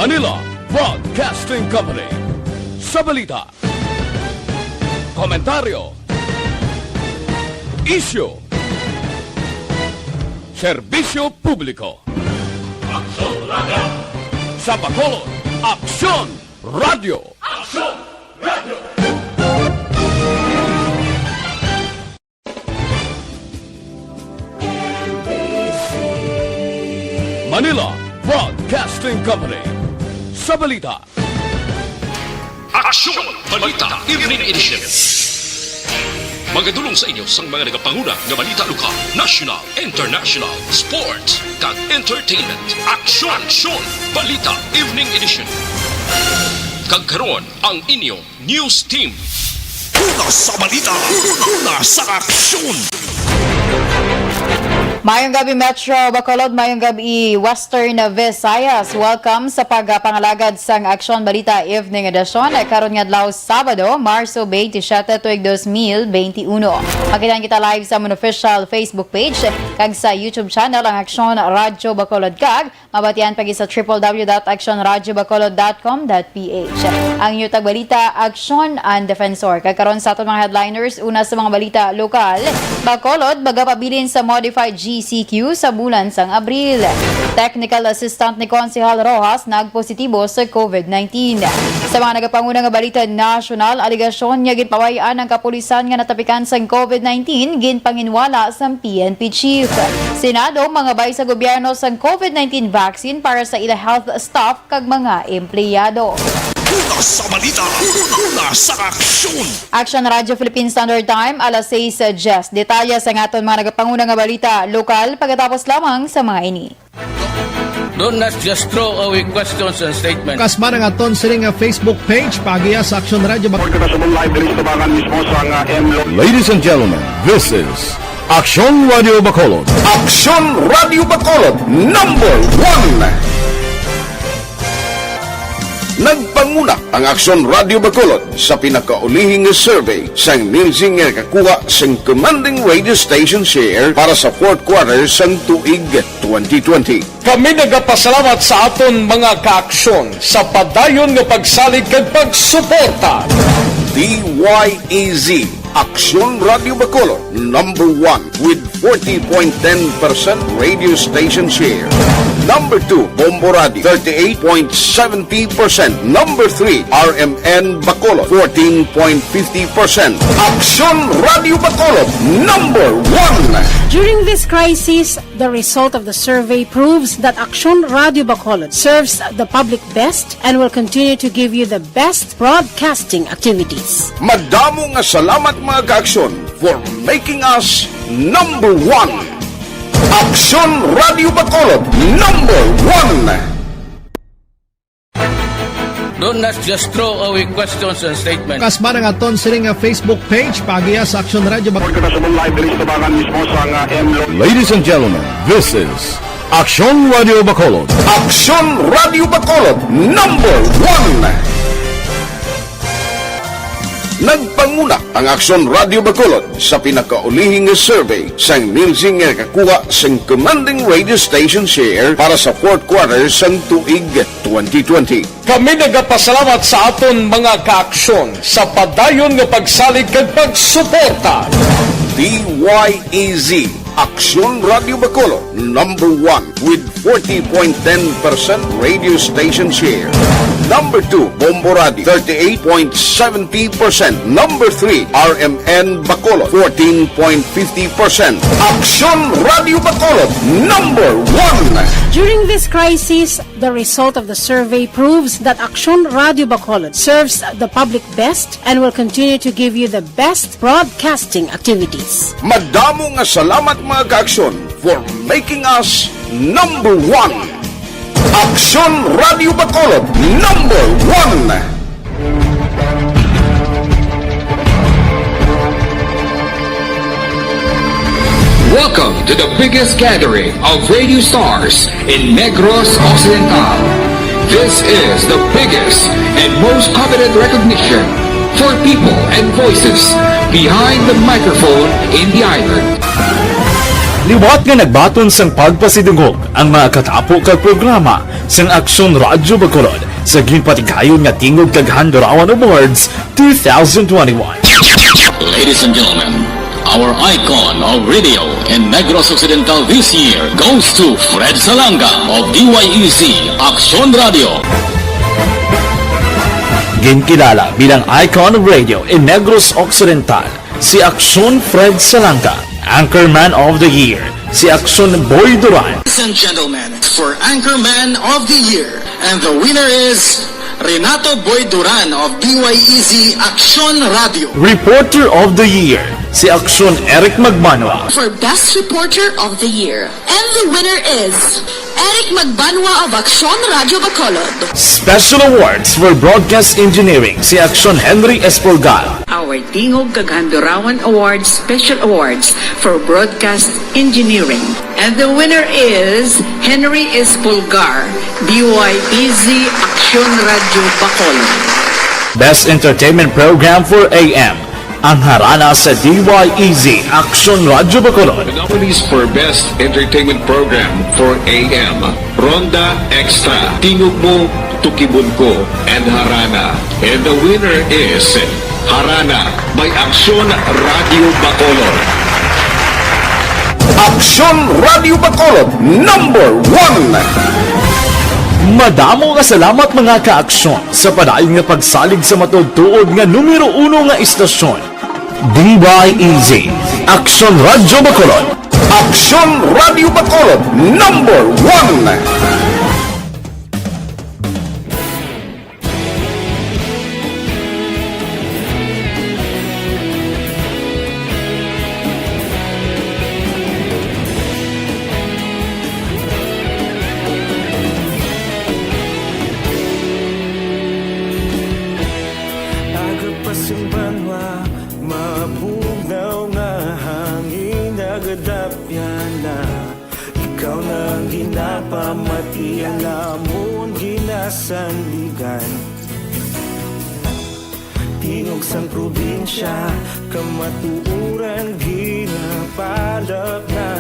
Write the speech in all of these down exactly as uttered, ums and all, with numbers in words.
Manila Broadcasting Company. Sa balita, komentaryo, isyu, serbisyo publiko. Aksyon Radyo. Sa Bacolod, Aksyon Radyo. Aksyon Radyo. Manila Broadcasting Company. Sa balita, Aksyon Balita Evening Edition. Magadulong sa inyo sang mga nagapanguna nga balita lokal, national, international, sports, kag entertainment. Aksyon, Aksyon Balita Evening Edition. Kag karon, ang inyo News Team. Una sa balita, una sa aksyon. Mayong gabi, Metro Bacolod. Mayong gabi, Western Visayas. Welcome sa pagpangalagad sang Aksyon Balita Evening Edition. Karon nga adlaw, Sabado, Marso twenty-seven, tuig dos mil veintiuno. Makitaan kita live sa amon official Facebook page kag sa YouTube channel, ang Aksyon Radyo Bacolod, kag mabatian pa gid sa triple W dot aksyon radyo bacolod dot com dot P H. Ang inyo tagbalita, Aksyon and Defensor. Kag karon sa aton mga headliners, una sa mga balita lokal, Bacolod magapabilin sa modified G C Q sa bulan sang Abril. Technical assistant ni Konsehal Rojas nagpositibo sa COVID nineteen. Sa mga nagapanguna nga balita nasyonal, alegasyon nga ginpaway-an ang kapulisan nga natapikan sang COVID nineteen, ginpanginwala sang P N P chief. Senado mangabay sa gobyerno sang COVID nineteen vaccine para sa ila health staff kag mga empleyado. Una sa balita, una sa aksyon. Aksyon Radyo Philippine Standard Time, alas sais diyes. Detalye sa aton mga nagapanguna nga balita lokal pagkatapos lamang sa mga ini. Don't just throw away questions and statements. Kasman ang aton sini nga Facebook page, paagiha sa Aksyon Radyo Bac- Report kita sa live diri sa tubangan mismo sa nga M Lo- Ladies and gentlemen, this is Aksyon Radyo Bacolod. Aksyon Radyo Bacolod, number one. Nagpanguna ang Aksyon Radyo Bacolod sa pinakaulihi nga survey sang Nielsen nga nakakuha sang commanding radio station share para sa fourth quarter sang tuig twenty twenty. Kami nagapasalamat sa aton mga kaaksyon sa padayon nga pagsalig kag pagsuporta. D Y E Z, Aksyon Radyo Bacolod, number one with forty point ten percent radio station share. Number two, Bombo Radio, thirty-eight point seventy percent. Number three, R M N Bacolod, fourteen point fifty percent. Aksyon Radyo Bacolod, number one. During this crisis, the result of the survey proves that Aksyon Radyo Bacolod serves the public best and will continue to give you the best broadcasting activities. Madamo nga salamat, mga kaaksyon, for making us number one. Aksyon Radyo Bacolod, number one. Don't just throw away questions and statements. Kasman ang aton sini nga Facebook page, paagiha sa Aksyon Radyo Bac- Report kita sa live diri sa tubangan mismo sa nga M Lo- Ladies and gentlemen, this is Aksyon Radyo Bacolod. Aksyon Radyo Bacolod, number one. Nagpanguna ang Aksyon Radyo Bacolod sa pinakaulihi nga survey sang Nielsen nga nakakuha sang commanding radio station share para sa fourth quarter sang tuig twenty twenty. Kami nagapasalamat sa aton mga kaaksyon sa padayon nga pagsalig kag pagsuporta. D Y E Z, Aksyon Radyo Bacolod, number one with forty point ten percent radio station share. Number two, Bombo Radio, thirty-eight point seventy percent. Number three, R M N Bacolod, fourteen point fifty percent. Aksyon Radyo Bacolod, number one. During this crisis, the result of the survey proves that Aksyon Radyo Bacolod serves the public best and will continue to give you the best broadcasting activities. Madamo nga salamat, mga kaaksyon, for making us number one. Aksyon Radyo Bacolod, number one. Welcome to the biggest gathering of radio stars in Negros Occidental. This is the biggest and most coveted recognition for people and voices behind the microphone in the island. Liwat nga nagbaton sang pagpasidungog ang mga katapo kag programa sang Aksyon Radyo Bacolod sa ginpatigayon nga Tingog kag Handurawan Awards two thousand twenty-one. Ladies and gentlemen, our icon of radio in Negros Occidental this year goes to Fred Salanga of D Y E Z Aksyon Radio. Ginkilala bilang icon of radio in Negros Occidental si Aksyon Fred Salanga, Anchorman of the Year, si Aksyon Boy Duran. Ladies and gentlemen, for Anchorman of the Year, and the winner is Renato Boy Duran of D Y E Z Aksyon Radio. Reporter of the Year, si Aksyon Eric Magmanwa. For Best Reporter of the Year, and the winner is Eric Magbanwa of Aksyon Radio Bacolod. Special Awards for Broadcast Engineering, si Aksyon Henry Espolgar. Our Tingog kag Handurawan Awards Special Awards for Broadcast Engineering. And the winner is Henry Espolgar, D Y E Z Aksyon Radio Bacolod. Best Entertainment Program for A M, ang Harana sa D Y E Z Aksyon Radio Bacolod. The nominees for Best Entertainment Program for A M, Ronda Extra, Tingog Mo, Tukibon Ko, and Harana. And the winner is Harana by Aksyon Radio Bacolod. Aksyon Radio Bacolod, number one! Madamo nga salamat, mga ka-aksyon, sa padayon nga pagsalig sa matuod-tuod nga numero uno nga istasyon. D Y E Z, Aksyon Radyo Bacolod. Aksyon Radyo Bacolod, number one. Aga pa sing banwa, mabugnaw nga hangin, nagadapyan na. Ikaw na ang ginapamati, ang amon ginasandigan. Tingog sang probinsya, kamatuoran ginapalap na.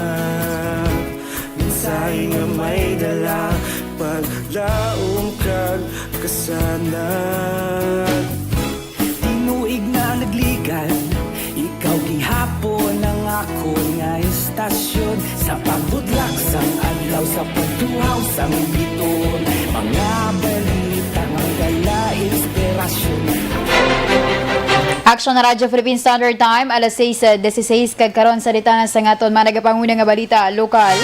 Mensahe nga may dala, paglaom kag kasanag. Tinuig na nagligan, ikaw gihapon ang akon nga istasyon. Sa pagbudlak sang adlaw, sa pagtuhaw sang biton, mga balita nga dala inspirasyon. Aksyon na Radyo Philippine Standard Time, alas sais dieciséis, kag karon sa detalyes sang aton mga nagapanguna nga balita lokal.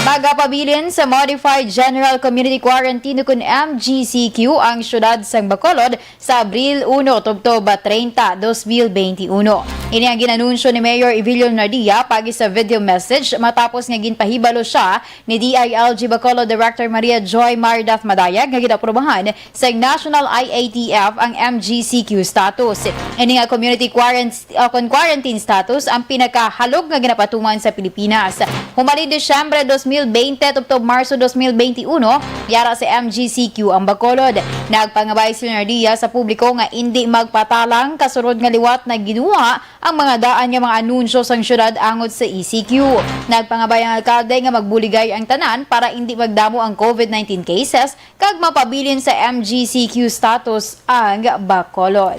Magapabilin sa Modified General Community Quarantine, ukon M G C Q, ang siyudad sang Bacolod sa Abril uno tubtob treinta, dos mil beinti uno. Ini ang ginanunsyo ni Mayor Evilio Nardia paagi sa video message matapos nga ginpahibalo sia ni D I L G Bacolod Director Maria Joy Mardath Madayag nga ginaprobahan sang National I A T F ang M G C Q status. Ini nga community quarant-, uh, kon quarantine status ang pinakahalog nga ginapatuman sa Pilipinas. Humalin Disyembre dos mil bente tubtob Marso dos mil beinti uno, yara sa M G C Q ang Bacolod. Nagpangabay si Leonardia sa publiko nga indi magpatalang kasunod nga liwat na ginuha ang mga daan nga mga anunsyo sang syudad angot sa E C Q. Nagpangabay ang alkalde nga magbuligay ang tanan para indi magdamo ang COVID nineteen cases kag mapabilin sa M G C Q status ang Bacolod.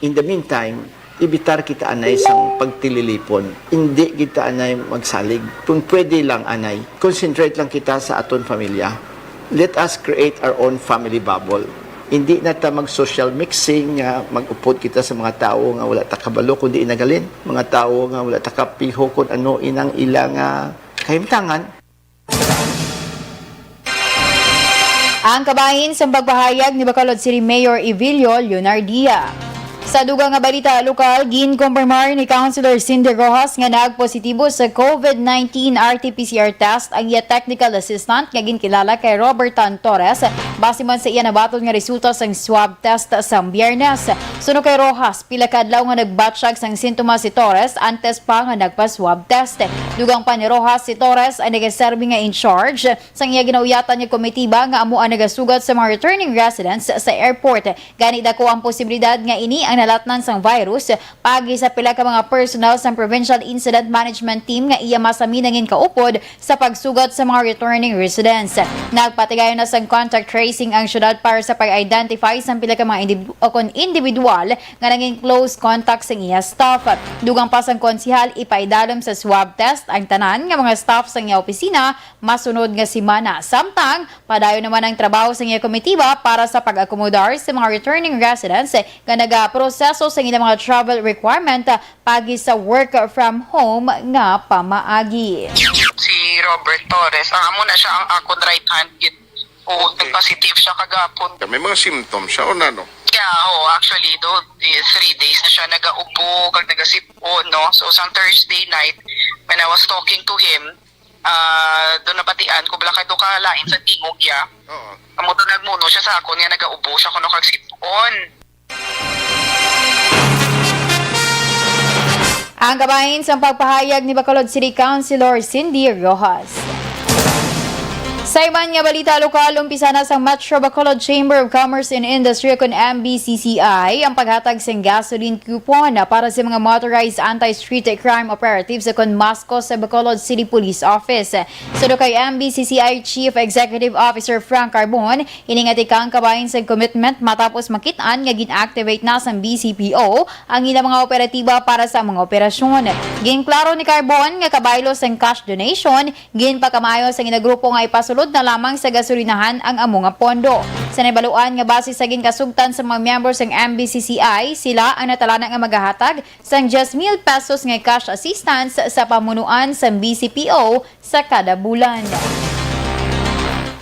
In the meantime, ibitar kita anay sang pagtililipon. Indi kita anay magsalig. Kung pwede lang anay, concentrate lang kita sa aton pamilya. Let us create our own family bubble. Indi na ta mag-social mixing nga mag-upod kita sa mga tawo nga wala ta kabalo kung diin naghalin, mga tawo nga wala ta kapiho kung ano inang ila nga kahimtangan. Ang kabahin sang pagpahayag ni Bacolod City Mayor Evilio Leonardia. Sa dugang nga balita lokal, ginkumpirmar ni Councilor Cindy Rojas nga nagpositibo sa COVID nineteen R T P C R test ang iya technical assistant nga ginkilala kay Robertan Torres, base man sa iya nabaton nga resulta sang swab test sa Biyernes. Suno kay Rojas, pila ka adlaw nga nagbatyag sang sintomas si Torres antes pa nga nagpa-swab test. Dugang pa ni Rojas, si Torres ang nagaserbi nga in charge sang iya ginauyatan nga komitiba nga amo ang nagasugat sa mga returning residents sa airport. Gani, dako ang posibilidad nga ini ang nalatnan sang virus paagi sa pila ka mga personnel sang Provincial Incident Management Team nga iya masami nangin kaupod sa pagsugat sa mga returning residents. Nagpatigayon na sang contact tracing ang syudad para sa pag-identify sang pila ka mga individu-, o kon individual nga nangin close contact sang iya staff. Dugang pa sang konsehal, ipaidalom sa swab test ang tanan nga mga staff sang iya opisina masunod nga semana. Samtang padayon naman ang trabaho sang iya komitiba para sa pag-akomodar sa mga returning residents nga nagaproseso sa ilang mga travel requirement paagi sa work from home nga pamaagi. Si Robert Torres, ang amo na siya ang akon right hand gid. Oo, nag-positive siya kagapon. May mga symptoms siya o nano? Yeah, oo, actually, do, eh, three days na siya nagaubo, kag nagasipon, no? So, sang Thursday night, when I was talking to him, ah, doon nabatian ko, bala ka do ka lain sa tingog, ya. Oo. Amo to nagmuno siya sa akon nga nagaubo siya kuno kag sipon. Ang kabahin sang pagpahayag ni Bacolod City Councilor Cindy Rojas. Sa iban nga balita lokal, umpisa na sa Metro Bacolod Chamber of Commerce and Industry, kon M B C C I, ang paghatag sang gasoline coupon para sa mga motorized anti-street crime operatives, kon MASCO, sa Bacolod City Police Office. Suno kay M B C C I Chief Executive Officer Frank Carbon, ini nga tikang kabahin sang commitment matapos makit-an nga gin-activate na sang B C P O ang ilang mga operatiba para sa mga operasyon. Ginklaro ni Carbon nga kabaylo sang cash donation, ginpakamaayo sang ila grupo nga ipasulod na lamang sa gasolinahan ang amo nga pondo. Sa nabaluan nga base sa ginkasugtan sa mga miyembro sang M B C C I, sila ang natalana nga magahatag sang diyes mil pesos nga cash assistance sa pamunuan sang B C P O sa kada bulan.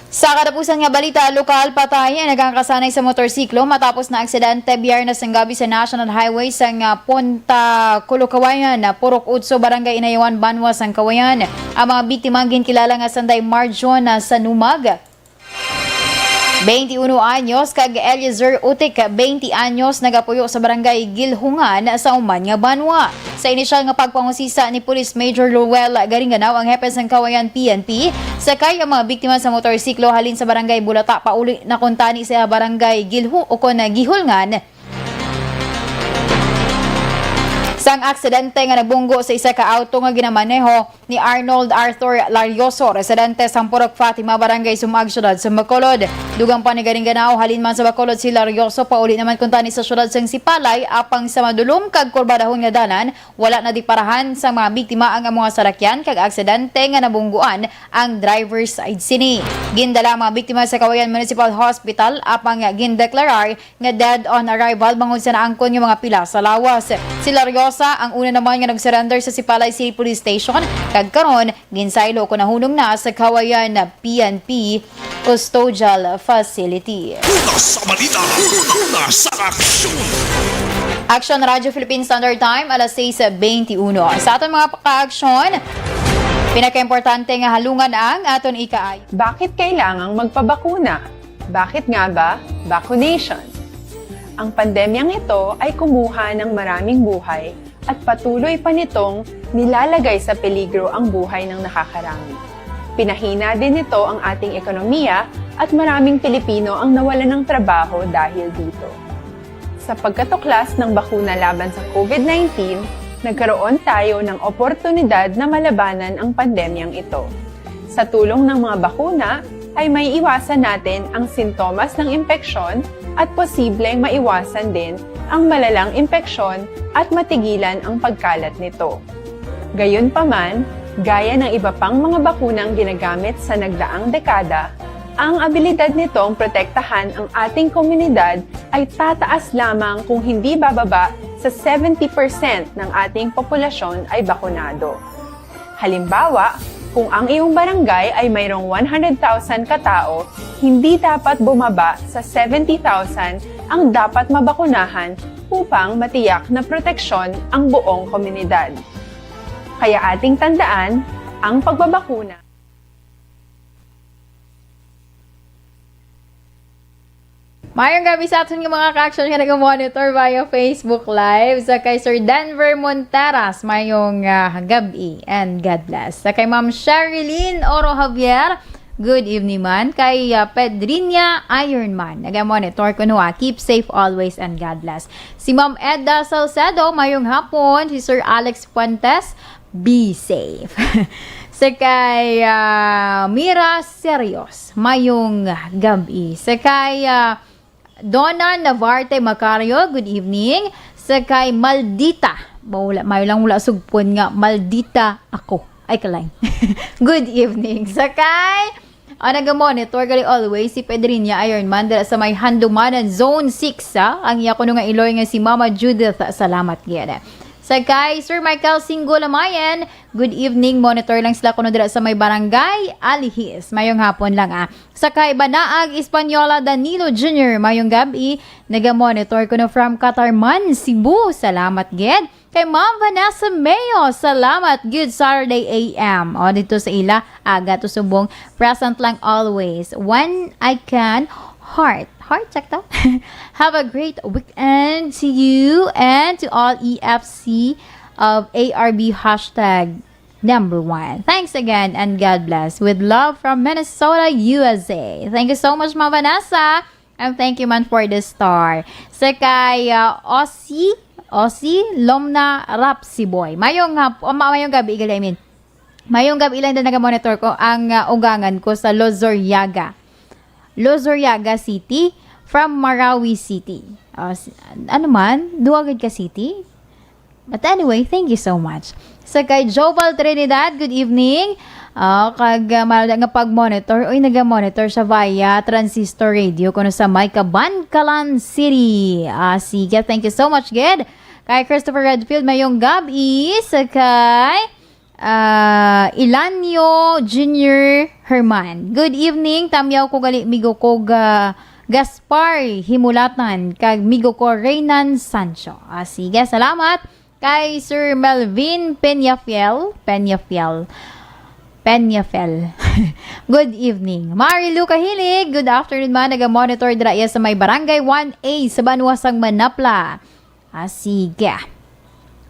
Sa katapusan nga balita lokal, patay ang nagakasanay sa motorsiklo matapos na aksidente Biyernes sang gabi sa National Highway sang, ah, Punta Culucawayan, ah, Purok Utso, Barangay Inayawan, Banwa sang Kawayan. Ang mga biktima ginkilala nga sanday Marjon, ah, Sanumag, twenty-one anyos, kag Eliezer Utik, twenty anyos, nagapuyo sa Barangay Gilhungan sa Uman nga Banwa. Sa inisyal nga pagpangusisa ni Police Major Roel Garinganao, ang hepe sang Kawayan P N P, sakay ang mga biktima sa motorsiklo halin sa Barangay Bulata pauli na kuntani sa Barangay Gilhu-, o kon Gihulngan. Sang aksidente nga nabunggo sa isa ka auto nga ginamaneho ni Arnold Arthur Larioso, residente sang Purok Fatima, Barangay Sumag, Siyudad sang Bacolod. Dugang pa ni Garinganao, halin man sa Bacolod si Larioso, pauli naman kuntani sa siyudad sang Sipalay, apang sa madulom kag kurbadahon nga dalan, wala nadiparahan sang mga biktima ang amo nga sarakyan, kag aksidente nga nabungguan ang driver's side sini. Gindala ang mga biktima sa Kawayan Municipal Hospital, apang gindeklarar nga dead on arrival bangod sa naangkon nga mga pila sa lawas. Si Lariosa ang una naman nga nag-surrender sa Sipalay City Police Station, kag karon ginsaylo kon nahunong na sa Kawayan P N P Custodial Facility. Una sa balita, una sa aksyon. Aksyon Radyo Philippine Standard Time, alas sais beintiuno. Sa aton mga kaaksyon, pinakaimportante nga halungan ang aton ikaay. Bakit kailangang magpabakuna? Bakit nga ba vaccination? Ang pandemyang ito ay kumuha ng maraming buhay at patuloy pa nitong nilalagay sa peligro ang buhay ng nakakarami. Pinahina din nito ang ating ekonomiya at maraming Pilipino ang nawalan ng trabaho dahil dito. Sa pagkatuklas ng bakuna laban sa COVID nineteen, nagkaroon tayo ng oportunidad na malabanan ang pandemyang ito. Sa tulong ng mga bakuna, ay maiiwasan natin ang sintomas ng impeksyon at posibleng maiwasan din ang malalang impeksyon at matigilan ang pagkalat nito. Gayunpaman, gaya ng iba pang mga bakunang ginagamit sa nagdaang dekada, ang abilidad nitong protektahan ang ating komunidad ay tataas lamang kung hindi bababa sa seventy percent ng ating populasyon ay bakunado. Halimbawa, kung ang iyong barangay ay mayroong one hundred thousand katao, hindi dapat bumaba sa seventy thousand ang dapat mabakunahan upang matiyak na proteksyon ang buong komunidad. Kaya ating tandaan ang pagbabakuna. Mayong gabi sa aton nga mga ka-action nga nag-monitor via Facebook Live. Sa kay Sir Denver Monteras, mayong, ah, gabi and God bless. Sa kay Ma'am Sherilyn Oro Javier, good evening man. Kay, ah, Pedrinia Ironman, nag-monitor ko, no, ah. Keep safe always and God bless. Si Ma'am Edda Salcedo, mayong hapon. Si Sir Alex Fuentes, be safe. Sa kay, ah, Mira Serios, mayong gabi. Sa kay, ah, Donna Navarte Macario, good evening. Sa kay Maldita, wala, mayo lang wala sugpon nga, Maldita ako. Ay, kalay. Good evening. Sa kay, ah, naga-monitor gali always si Pedrinia Ironman dira sa may Handumanan Zone six, ah. Ang iya kuno nga iloy nga si Mama Judith. Salamat gid. Sa kay Sir Michael Singgo Lamayan, good evening. Monitor lang sila kuno dira sa may Barangay Alihis. Mayong hapon lang, ah. Sa kay Banaag Española Danilo Junior, mayong gabi. Naga-monitor kuno from Catarman, Cebu. Salamat gid. Kay Ma'am Vanessa Mayo, salamat. Good Saturday A M. O, dito sa ila, aga to subong. Present lang always. When I can, heart. Heart, check to. Have a great weekend to you and to all E F C of A R B hashtag number one. Thanks again and God bless. With love from Minnesota, U S A. Thank you so much, Ma'am Vanessa. And thank you man for the star. Sa kay, uh, Ossie, Ossie Lomna Rapsiboy. Mayong hap-, oh, ma-, mayong gabi, gali, I mean. Mayong gabi lang din naga-monitor ko ang, uh, ugangan ko sa Lozoriaga. Lozoriaga City from Marawi City. Uh, s-, ano man? Duwa gid ka city? But anyway, thank you so much. Sa kay Joval Trinidad, good evening. Ah, kag, ah, mala nga pag-monitor, uy, naga-monitor siya via transistor radio kuno sa may Kabankalan City. Ah, sige, thank you so much, gid. Kay Christopher Redfield, mayong gabi. Sa kay, ah, Ilanio Junior Herman. Good evening, tamyaw ko gali, migo ko ga Gaspar Himulatan, kag migo ko Reynan Sancho. Ah, sige, salamat. Kay Sir Melvin Peñafiel, Peñafiel, Peñafiel. Good evening. Marilu Kahilig, good afternoon man. Naga-monitor dira iya sa may Barangay one A sa banwa sang Manapla. Ah, sige.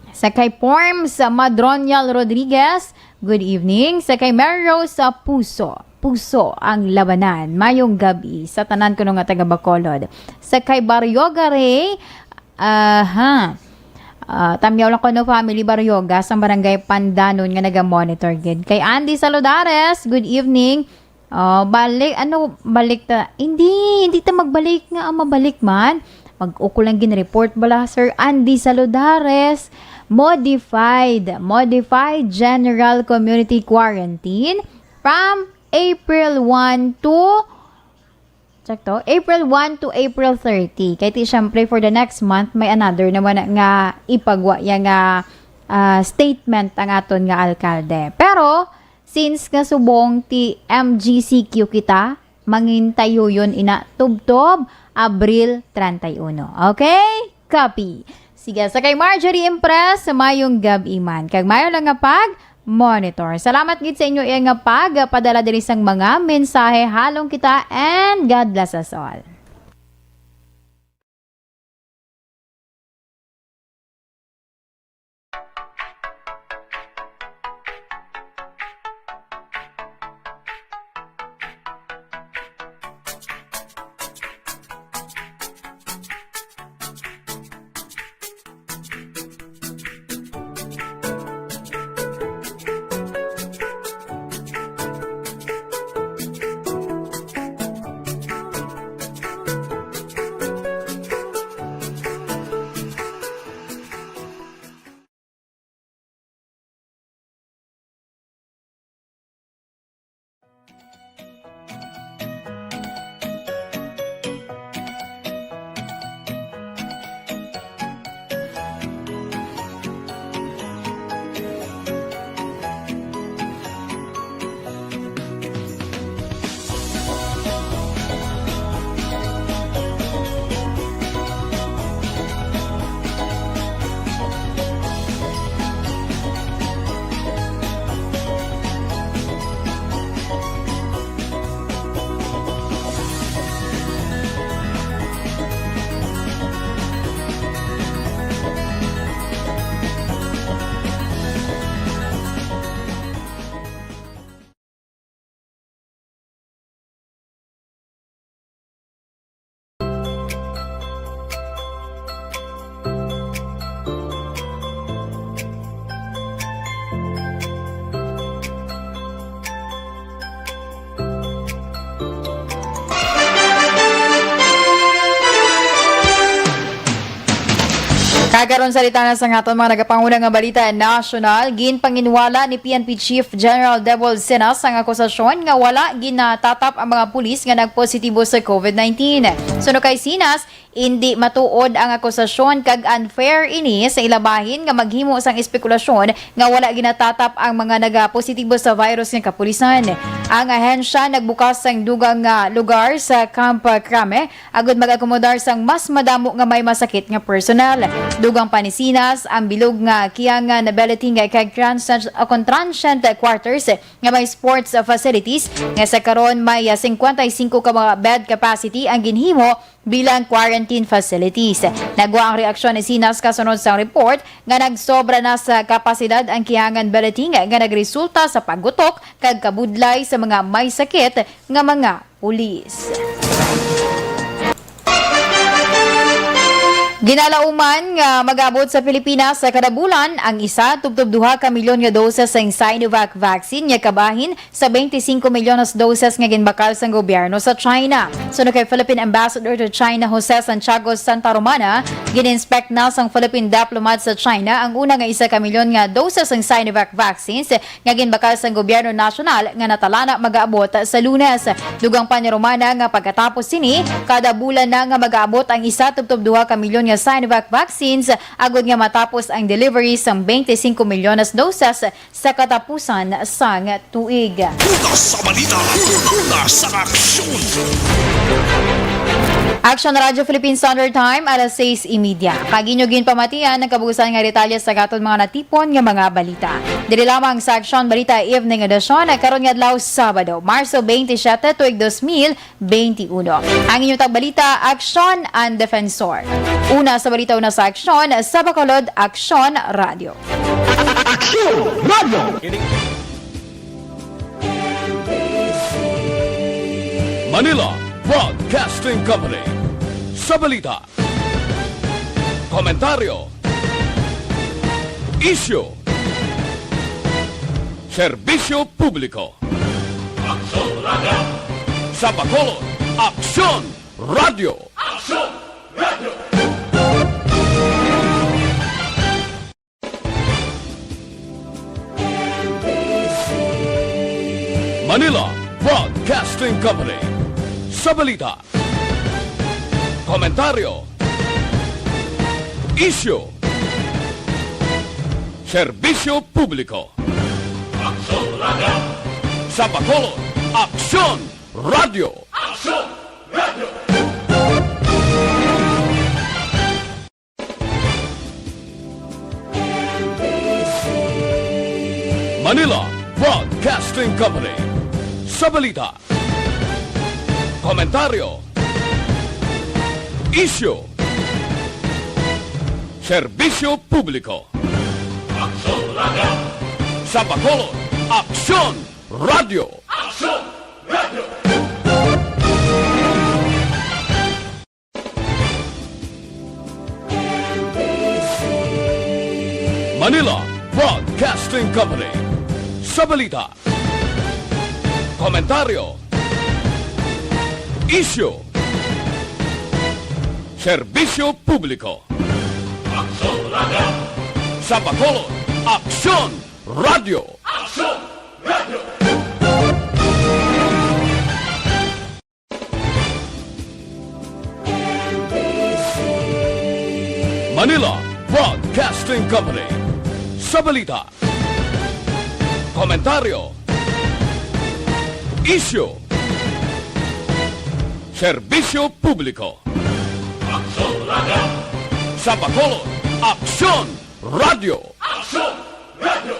Sa kay Forms Madronial Rodriguez, good evening. Sa kay Mary Rose, ah, Puso, Puso ang Labanan. Mayong gabi sa tanan kuno nga taga Bacolod. Sa kay Baryoga Ray, aha. Ah, tamyaw lang ko, no, family Baryoga sa Barangay Pandanon nga naga-monitor gid. Kay Andy Saludares, good evening. Oh, balik, ano, balik ta. Hindi, hindi ta magbalik nga, ah, mabalik man. Mag-, uko lang gin-report bala, Sir Andy Saludares. Modified, modified general community quarantine from April one to, check to, April one to April thirty. Kay ti, syempre, for the next month, may another naman na, nga ipagwa ya nga, ah, statement ang aton nga alkalde. Pero, since nga subong ti M G C Q kita, mangintayuyon ina tubtob Abril treinta y uno. Okay? Copy. Sige, sa kay Marjorie Impress, mayong gab-i man. Kag mayo lang nga pag-monitor. Salamat gid sa inyo iya nga pagpadala diri sang mga mensahe. Halong kita and God bless us all. Karon, sa detalye sa aton mga nagapanguna nga balita nasyonal, ginpanginwala ni P N P Chief General Debol Sinas ang akusasyon nga wala ginatatap ang mga pulis nga nagpositibo sa covid nineteen. Suno kay Sinas, indi matuod ang akusasyon kag unfair ini sa ila bahin nga maghimo sang espekulasyon nga wala ginatatap ang mga nagapositibo sa virus nga kapulisan. Ang ahensya nagbukas sang dugang nga lugar sa Camp Crame agud mag-akomodar sang mas madamo nga may masakit nga personnel. Dugang pa ni Sinas, ang bilog nga Kiangan Bulleting kag transient, o kon transient quarters nga may sports facilities nga sa karon may, ah, singkwenta y singko ka mga bed capacity ang ginhimo bilang quarantine facilities. Nagwa ang reaksyon ni Sinas kasunod sang report nga nagsobra na sa kapasidad ang Kiangan Bulleting nga nagresulta sa paggutok kag kabudlay sa mga may sakit nga mga pulis. Ginalauman nga mag-abot sa Pilipinas sa kada bulan ang isa tubtob duha ka milyon nga doses sang Sinovac vaccine nga kabahin sa twenty-five milyones doses nga ginbakal sang gobyerno sa China. Suno kay Philippine Ambassador to China, Jose Santiago Santa Romana, gin-inspect na sang Philippine diplomat sa China ang una nga isa ka milyon nga doses sang Sinovac vaccines nga ginbakal sang gobyerno nasyonal nga natala na mag-aabot sa Lunes. Dugang pa ni Romana nga pagkatapos sini, kada bulan na nga mag-aabot ang isa tubtob duha ka milyon nga Sinovac vaccines, agud nga matapos ang delivery sang twenty-five milyones doses sa katapusan sang tuig. Una sa balita, una sa aksyon. Aksyon Radyo Philippine Standard Time, alas sais y media. Kag inyo ginpamatian ang kabuusan nga detalye sa aton mga natipon nga mga balita. Diri lamang sa Aksyon Balita Evening Edition, karon nga adlaw, Sabado, Marso twenty-seven, tuig dos mil twenty-uno. Ang inyong tagbalita, Aksyon and Defensor. Una sa balita, una sa aksyon, sa Bacolod, Aksyon Radyo. Aksyon Radyo. Manila Broadcasting Company. Sa balita, komentaryo, isyu, serbisyo publiko. Aksyon Radyo. Sa Bacolod, Aksyon Radyo. Aksyon Radyo. Manila Broadcasting Company. Sa balita, komentaryo, isyu, serbisyo publiko. Aksyon Radyo. Sa Bacolod, Aksyon Radyo. Aksyon Radyo. Manila Broadcasting Company. Sa balita, komentaryo, isyu, serbisyo publiko. Aksyon Radyo. Sa Bacolod, Aksyon Radyo. Aksyon Radyo. Manila Broadcasting Company. Sa balita, komentaryo, isyu, serbisyo publiko. Aksyon Radyo. Sa Bacolod, Aksyon Radyo. Aksyon Radyo. Manila Broadcasting Company. Sa balita, komentaryo, isyu, serbisyo publiko. Aksyon Radyo. Sa Bacolod, Aksyon Radyo. Aksyon Radyo.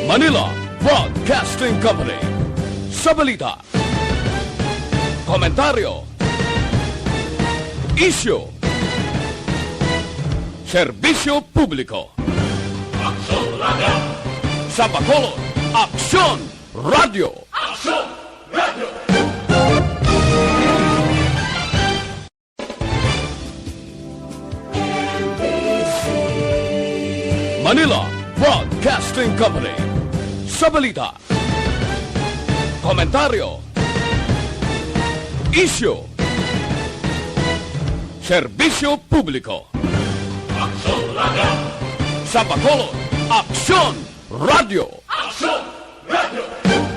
Manila Broadcasting Company. Sa balita, komentaryo, isyu, serbisyo publiko. Aksyon Radyo. Sa Bacolod, Aksyon Radyo. Aksyon Radyo. Manila Broadcasting Company. Sa balita, Komentaryo. Isyu. Serbisyo publiko. Aksyon Radio. Sa Bacolod, Aksyon Radio. Aksyon Radio.